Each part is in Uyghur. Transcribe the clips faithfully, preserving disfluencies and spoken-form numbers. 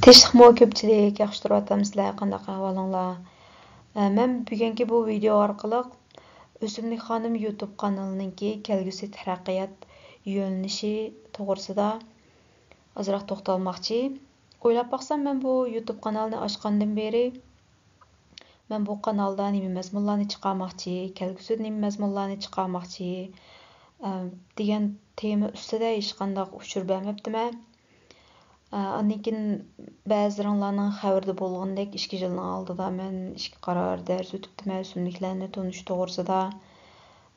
تىنچلىقمۇ كۆپچىلىك، ياخشى تۇرۇۋاتامسىلەر، قانداق ئەھۋالىڭلار؟ ئە، مەن بۈگۈنكى بۇ ۋىدېئو ئارقىلىق ئۆسۈملۈك خانىم يۇتۇب قانىلىنىڭكى كەلگۈسى تەرەققىيات يۆنىلىشى توغرىسىدا ئازراق توختالماقچى. ئويلاپ باقسام، مەن بۇ يۇتۇب قانالنى ئاچقاندىن بېرى مەن بۇ قانالدا نېمە مەزمۇنلارنى چىقارماقچى، كەلگۈسىدە نېمە مەزمۇنلارنى چىقارماقچى، ئە، دېگەن تېما ئۈستىدە ھېچقانداق ئۇچۇر بەرمەپتىمەن. ئە، ئاندىن كېيىن بەزىلىرىڭلارنىڭ خەۋىرىدە بولغىنىدەك، ئىككى يىلنىڭ ئالدىدا مەن ئىككى قارار دەرس ئۆتۈپتىمەن ئۆسۈملۈكلەرنى تونۇش توغرىسىدا.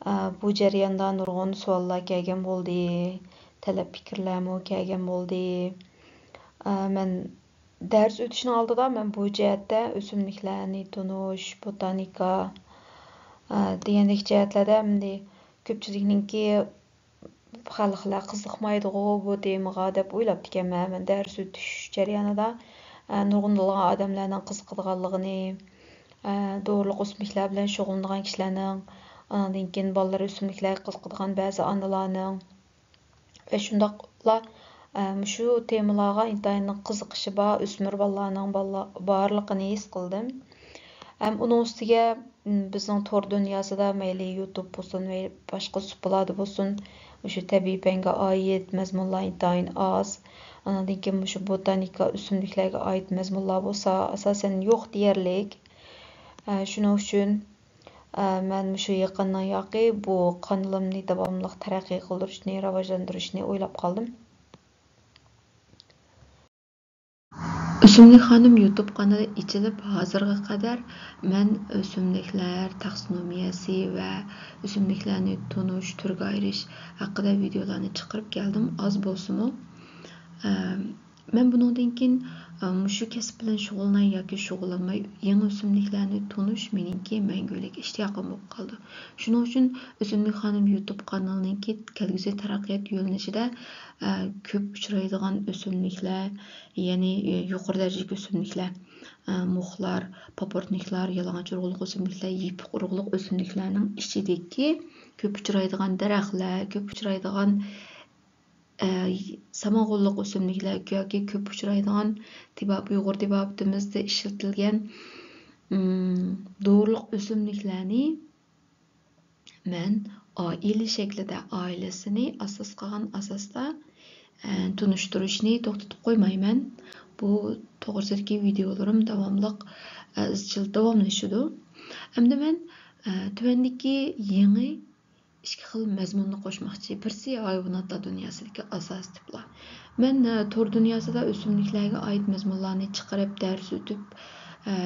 ئە، بۇ جەرياندا نۇرغۇن سوئاللار كەلگەن بولدى، تەلەپ پىكىرلەرمۇ كەلگەن بولدى. ئە، مەن دەرس ئۆتۈشنىڭ ئالدىدا مەن بۇ جەھەتتە ئۆسۈملۈكلەرنى تونۇش، بوتانىكا، ئە، دېگەندەك جەھەتلەردە ئەمدى كۆپچىلىكنىڭكى خەلقلەر قىزىقمايدىغۇ بۇ تېمىغا دەپ ئويلاپتىكەنمەن. مەن دەرس ئۆتۈش جەريانىدا، ئە، نۇرغۇنلىغان ئادەملەرنىڭ قىزىقىدىغانلىقىنى، ئە، دورىلىق ئۆسۈملۈكلەر بىلەن شۇغۇللىنىدىغان كىشىلەرنىڭ، ئانىڭدىن كېيىن بالىلار ئۆسۈملۈكلەرگە قىزىقىدىغان بەزى ئانىلارنىڭ ۋە شۇنداقلا، ئە، مۇشۇ تېمىلارغا ئىنتايىن قىزىقىشى بار ئۆسمۈر بالىلارنىڭ بالىلا-، بارلىقىنى ھېس قىلدىم. ھەم ئۇنىڭ ئۈستىگە، م، بىزنىڭ تور دۇنياسىدا مەيلى يۇتۇب بولسۇن ۋە باشقا سۇپىلاردا بولسۇن، مۇشۇ تەبىئىي پەنگە ئائىت مەزمۇنلار ئىنتايىن ئاز. ئانىڭدىن كېيىن مۇشۇ بوتانىكا، ئۆسۈملۈكلەرگە ئائىت مەزمۇنلار بولسا ئاساسەن يوق دېيەرلىك. ئە، شۇنىڭ ئۈچۈن ئە، مەن مۇشۇ يېقىندىن ياقى بۇ قانىلىمنى داۋاملىق تەرەققىي قىلدۇرۇشنى، راۋاجلاندۇرۇشنى ئويلاپ قالدىم. ئۆسۈملۈك خانىم يۇتۇب قانىلى ئېچىلىپ، ھازىرغا قەدەر مەن ئۆسۈملۈكلەر تاكسونومىيەسى ۋە ئۆسۈملۈكلەرنى تونۇش، تۈرگە ئايرىش ھەققىدە ۋىدېئولارنى چىقىرىپ كەلدىم، ئاز بولسىمۇ. ئە، مەن بۇنىڭدىن كېيىن، ئە، مۇشۇ كەسىپ بىلەن شۇغۇللىناي ياكى شۇغۇللانماي، يېڭى ئۆسۈملۈكلەرنى تونۇش مېنىڭكى مەڭگۈلۈك ئىشتىياقىم بولۇپ قالدى. شۇنىڭ ئۈچۈن ئۆسۈملۈك خانىم يۇتۇب قانىلىنىڭكى كەلگۈسى تەرەققىيات يۆنىلىشىدە، ئە، كۆپ ئۇچرايدىغان ئۆسۈملۈكلەر، يەنى، ئە، يۇقىرى دەرىجىلىك ئۆسۈملۈكلەر، ئە، مۇخلار، پاپورتنىكلار، يالىڭاچ ئورغۇلۇق ئۆسۈملۈكلەر، يېپىق ئورغۇلۇق ئۆسۈملۈكلەرنىڭ ئىچىدىكى كۆپ ئۇچرايدىغان دەرەخلەر، كۆپ ئۇچرايدىغان ئە، سامان غوللۇق ئۆسۈملۈكلەر ياكى كۆپ ئۇچرايدىغان تېباب-، ئۇيغۇر تېبابىتىمىزدە ئىشلىتىلگەن، ئىم، دورىلىق ئۆسۈملۈكلەرنى مەن ئائىلە شەكلىدە ئائىلىسىنى ئاساس قىلغان ئاساستا، ئە، تونۇشتۇرۇشنى توختىتىپ قويمايمەن. بۇ توغرىسىدىكى ۋىدېئولىرىم داۋاملىق، ئە، ئىزچىل داۋاملىشىدۇ. ئەمدى مەن، ئە، تۆۋەندىكى يېڭى ئىككى خىل مەزمۇننى قوشماقچى. بىرسى ھايۋاناتلار دۇنياسىدىكى ئاساسىي تىپلار. مەن، ئە، تور دۇنياسىدا ئۆسۈملۈكلەرگە ئائىت مەزمۇنلارنى چىقىرىپ دەرس ئۆتۈپ، ئە،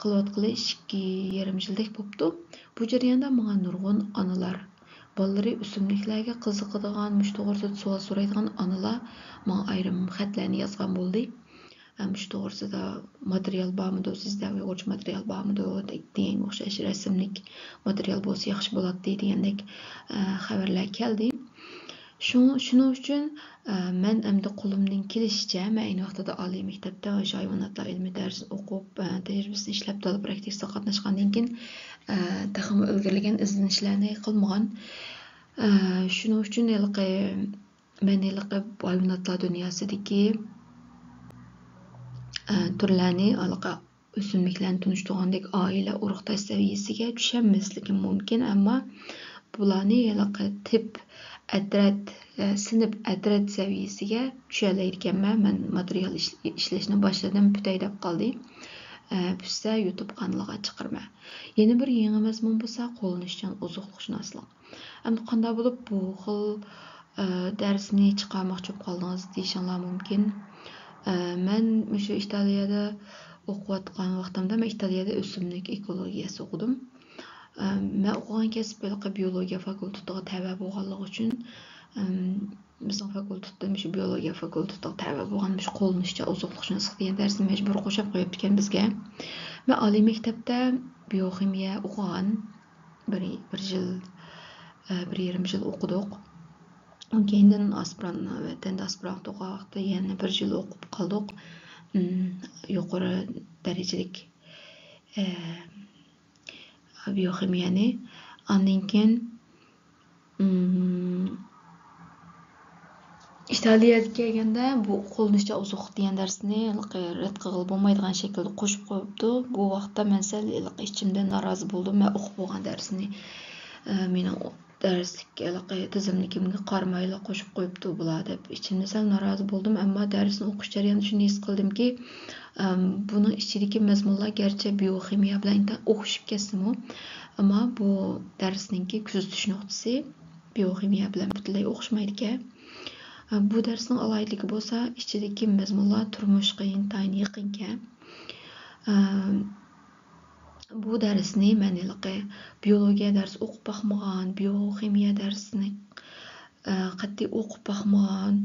قىلىۋاتقىلى ئىككى يېرىم يىلدەك بوپتۇ. بۇ جەرياندا ماڭا نۇرغۇن ئانىلار بالىلىرى ئۆسۈملۈكلەرگە قىزىقىدىغان، مۇشۇ توغرىسىدا سوئال سورايدىغان ئانىلار ماڭا ئايرىم خەتلەرنى يازغان بولدى. ئە، مۇشۇ توغرىسىدا ماتېرىيال بارمىدۇ، سىزدە ئۇيغۇرچە ماتېرىيال بارمىدۇ دېگەنگە ئوخشاش رەسىملىك ماتېرىيال بولسا ياخشى بولاتتى دېگەندەك، ئە، خەۋەرلەر كەلدى. شۇ-، شۇنىڭ ئۈچۈن، ئە، مەن ئەمدى قولۇمدىن كېلىشىچە، مەن ئەينى ۋاقتىدا ئالىي مەكتەپتە شۇ ھايۋاناتلار ئىلمىي دەرسىنى ئوقۇپ، ئە، تەجرىبىسىنى ئىشلەپ، دالا پراكتىكىسىغا قاتناشقاندىن كېيىن، ئە، تېخىمۇ ئىلگىرىلىگەن ئىزدىنىشلەرنى قىلمىغان. ئە، شۇنىڭ ئۈچۈن ھېلىقى مەن ھېلىقى ھايۋاناتلار دۇنياسىدىكى، ئە، تۈرلەرنى، ھېلىقى ئۆسۈملۈكلەرنى تونۇشتۇرغاندەك ئائىلە ئۇرۇقداش سەۋىيەسىگە چۈشەلمەسلىكىم مۇمكىن، ئەمما بۇلارنى ھېلىقى تىپ، ئەترەت، ئە، سىنىپ، ئەترەت سەۋىيەسىگە چۈشەلەيدىكەنمەن. مەن ماتېرىيال ئىش-، ئىشلەشنى باشلىدىم، پۈتەي دەپ قالدى. ئە، پۈتسە يۇتۇب قانىلىغا چىقىرىمەن. يەنە بىر يېڭى مەزمۇن بولسا قوللىنىشچان ئوزۇقلۇقشۇناسلىق. ئەمدى قانداق بولۇپ بۇ خىل، ئە، دەرسنى چىقارماقچى بولۇپ قالدىڭىز دېيىشىڭلار مۇمكىن. ئە، مەن مۇشۇ ئىتالىيەدە ئوقۇۋاتقان ۋاقتىمدا، مەن ئىتالىيەدە ئۆسۈملۈك ئېكولوگىيەسى ئوقۇدۇم. ئە، مەن ئوقۇغان كەسىپ ھېلىقى بىيولوگىيە فاكۇلتېتىغا تەۋە بولغانلىقى ئۈچۈن، ئەم، بىزنىڭ فاكۇلتېتتا مۇشۇ بىيولوگىيە فاكۇلتېتىغا تەۋە بولغان مۇشۇ قوللىنىشچان ئوزۇقلۇقشۇناسلىق دېگەن دەرسنى مەجبۇرىي قوشاپ قويۇپتىكەن بىزگە. مەن ئالىي مەكتەپتە بىيوخىمىيە ئوقۇغان. بىر، بىر يىل، ئە، بىر يېرىم يىل ئوقۇدۇق. كېيىندىن ئاسپىرانت، ۋەتەندە ئاسپىرانت ئوقۇغان ۋاقىتتا يەنە بىر يىل ئوقۇپ قالدۇق. ئىم، يۇقىرى دەرىجىلىك، ئە، بىيوخىمىيەنى. ئاندىن كېيىن، ئىم، ئىتالىيەگە كەلگەندە بۇ قوللىنىشچان ئوزۇقلۇق دېگەن دەرسنى ھېلىقى رەت قىلغىلى بولمايدىغان شەكىلدە قوشۇپ قويۇپتۇ. بۇ ۋاقىتتا مەن سەل ھېلىقى ئىچىمدە نارازى بولدۇم. مەن ئوقۇپ بولغان دەرسنى، ئە، مېنىڭ دەرسلىك ھېلىقى تىزىملىكىمگە قارىمايلا قوشۇپ قويۇپتۇ بۇلار دەپ ئىچىمدە سەل نارازى بولدۇم. ئەمما دەرسنى ئوقۇش جەريانىدا شۇنى ھېس قىلدىمكى، ئەم، بۇنىڭ ئىچىدىكى مەزمۇنلار گەرچە بىيوخىمىيە بىلەن ئىنتايىن ئوخشىشىپ كەتسىمۇ، ئەمما بۇ دەرسنىڭكى كۆزىتىش نۇقتىسى بىيوخىمىيە بىلەن پۈتۈنلەي ئوخشىمايدىكەن. بۇ دەرسنىڭ ئالاھىدىلىكى بولسا، ئىچىدىكى مەزمۇنلار تۇرمۇشقا ئىنتايىن يېقىنكەن. بۇ دەرسنى مەن ھېلىقى بىيولوگىيە دەرسى ئوقۇپ باقمىغان، بىيوخىمىيە دەرسىنى قەتئىي ئوقۇپ باقمىغان،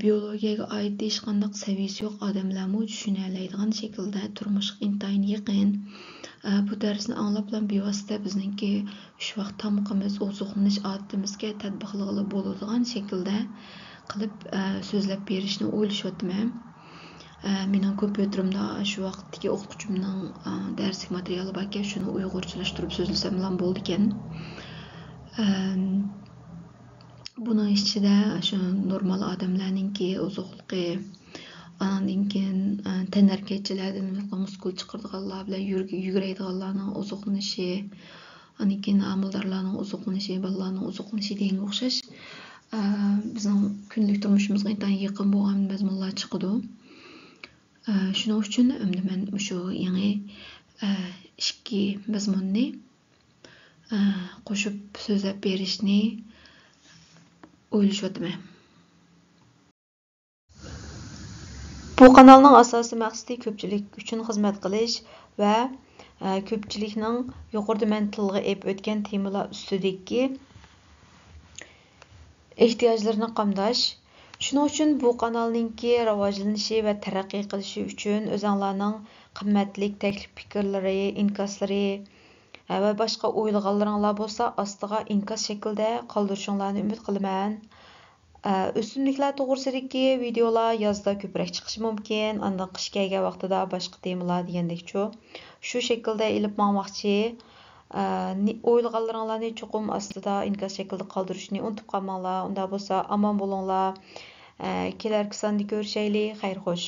بىيولوگىيەگە ئائىت ھېچقانداق سەۋىيەسى يوق ئادەملەرمۇ چۈشىنەلەيدىغان شەكىلدە تۇرمۇشقا ئىنتايىن يېقىن. بۇ دەرسنى ئاڭلاپلا بىۋاسىتە بىزنىڭكى ئۈچ ۋاق تامىقىمىز، ئوزۇقلىنىش ئادىتىمىزگە تەتبىقلىغىلى بولىدىغان شەكىلدە قىلىپ، ئە، سۆزلەپ بېرىشنى ئويلىشىۋاتىمەن. ئە، مېنىڭ كومپيۇتېرىمدا شۇ ۋاقىتتىكى ئوقۇتقۇچىمنىڭ، ئە، دەرسلىك ماتېرىيالى باركەن، شۇنى ئۇيغۇرچىلاشتۇرۇپ سۆزلىسەملا بولىدىكەن. ئەم، بۇنىڭ ئىچىدە شۇ نورمال ئادەملەرنىڭكى ئوزۇقلۇقى، ئاندىن كېيىن، ئە، تەنھەرىكەتچىلەردىن مۇسكۇل چىقىرىدىغانلار بىلەن يۈرگە-، يۈگۈرەيدىغانلارنىڭ ئوزۇقلىنىشى، ئاندىن كېيىن ھامىلىدارلارنىڭ ئوزۇقلىنىشى، بالىلارنىڭ ئوزۇقلىنىشى دېگەنگە ئوخشاش، ئە، بىزنىڭ كۈندىلىك تۇرمۇشىمىزغا ئىنتايىن يېقىن بولغان مەزمۇنلار چىقىدۇ. ئە، شۇنىڭ ئۈچۈن ئەمدى مەن مۇشۇ يېڭى، ئە، ئىككى مەزمۇننى، ئە، قوشۇپ سۆزلەپ بېرىشنى ئويلىشىۋاتىمەن. بۇ قانالنىڭ ئاساسىي مەقسىتى كۆپچىلىك ئۈچۈن خىزمەت قىلىش ۋە، ئە، كۆپچىلىكنىڭ يۇقىرىدا مەن تىلغا ئېلىپ ئۆتكەن تېمىلار ئۈستىدىكى ئېھتىياجلىرىنى قامداش. شۇنىڭ ئۈچۈن بۇ قانالنىڭكى راۋاجلىنىشى ۋە تەرەققىي قىلىشى ئۈچۈن ئۆزۈڭلارنىڭ قىممەتلىك تەكلىپ پىكىرلىرى، ئىنكاسلىرى، ئە، ۋە باشقا ئويلىغانلىرىڭلار بولسا ئاستىغا ئىنكاس شەكلىدە قالدۇرۇشۇڭلارنى ئۈمىد قىلىمەن. ئە، ئۆسۈملۈكلەر توغرىسىدىكى ۋىدېئولار يازدا كۆپرەك چىقىشى مۇمكىن، ئاندىن قىش كەلگەن ۋاقتىدا باشقا تېمىلار دېگەندەكچۇ. شۇ شەكىلدە ئېلىپ ماڭماقچى. ئە، نى-، ئويلىغانلىرىڭلارنى چوقۇم ئاستىدا ئىنكاس شەكلىدە قالدۇرۇشنى ئۇنتۇپ قالماڭلار. ئۇنداق بولسا ئامان بولۇڭلار. ئە، كېلەركى ساندا كۆرۈشەيلى. خەير خوش.